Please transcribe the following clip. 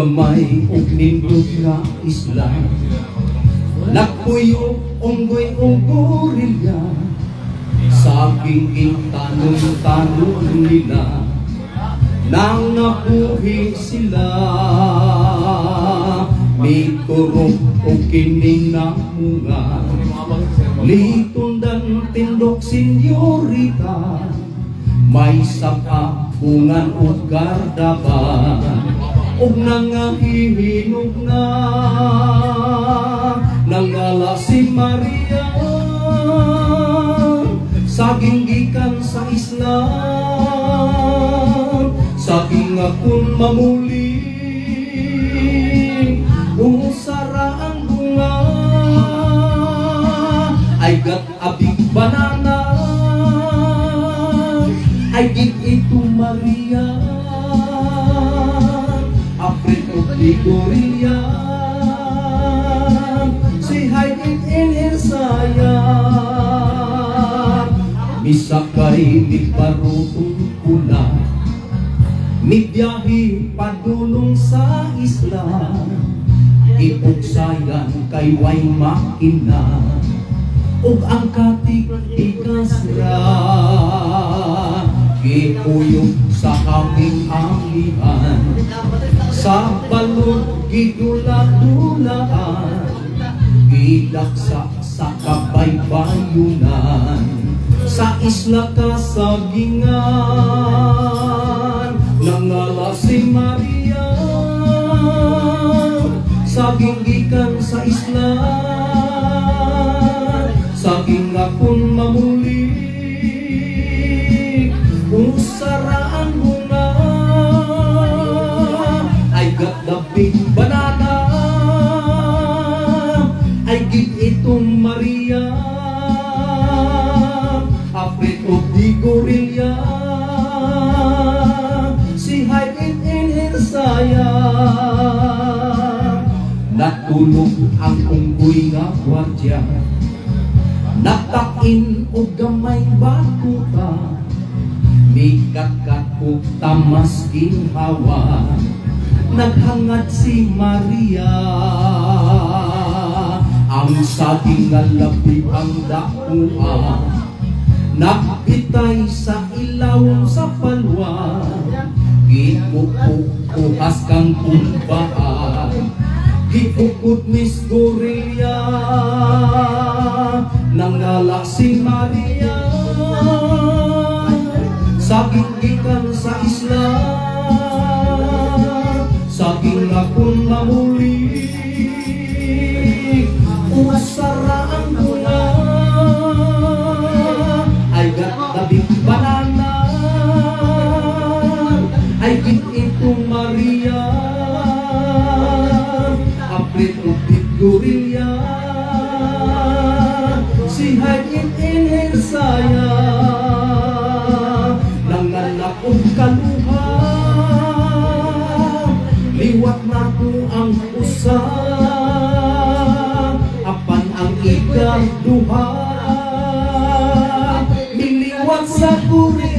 Gamay ug nindot nga isla. Nagpuyo unggoy og gorilya. Saging gintanom-tanom nila. Nangabuhi sila. Miturok og kining namunga. Litundan, tindok, senyorita. May sapa, bungan ug gardaban. Ug nangahihinog na. Nangala si Maria. Saging gikan sa isla. Saging nga kun mamuli, usara ang bunga. I got a big banana. I give it to Maria. Afraid of the gorilla. She hide it in her saya. Misakay mig barutong pula. Mibiyahe padulong sa isla. Ipugsayan kay way makina. Ug ang katig tikas ra. Gikuyog sa hanging amihan. Sa balod gidula-dulaan. Gidaksa sa kabaybayunan. Sa isla kasagingan. Nangala si Maria. Saging gikan sa isla. Saging nga kun mamuli, usara ang bunga. I got the big banana. I give it to Maria. Afraid of the gorilla. She hide it in her saya. Natulog ang unggoy nga gwardya. Natakin og gamay batuta. Mikatkat og tamas ginhawa. Naghangad si Maria. Ang saging nga labi ang dakua. Nagbitay sa ilawom sa palwa. Gipupuhas kang kumbaan. Gipukod Miss Gorilla. Nangala si Maria. Saging gikan sa isla. Saging nga kun mamuli, usara ang bunga. I got the big banana. I give it to Maria. Afraid of big gorilla. She hide it in her saya. Nanganak og kaluha. Liwat nako ang usa. Apan ang ikaduha, miliwat sa gorilla.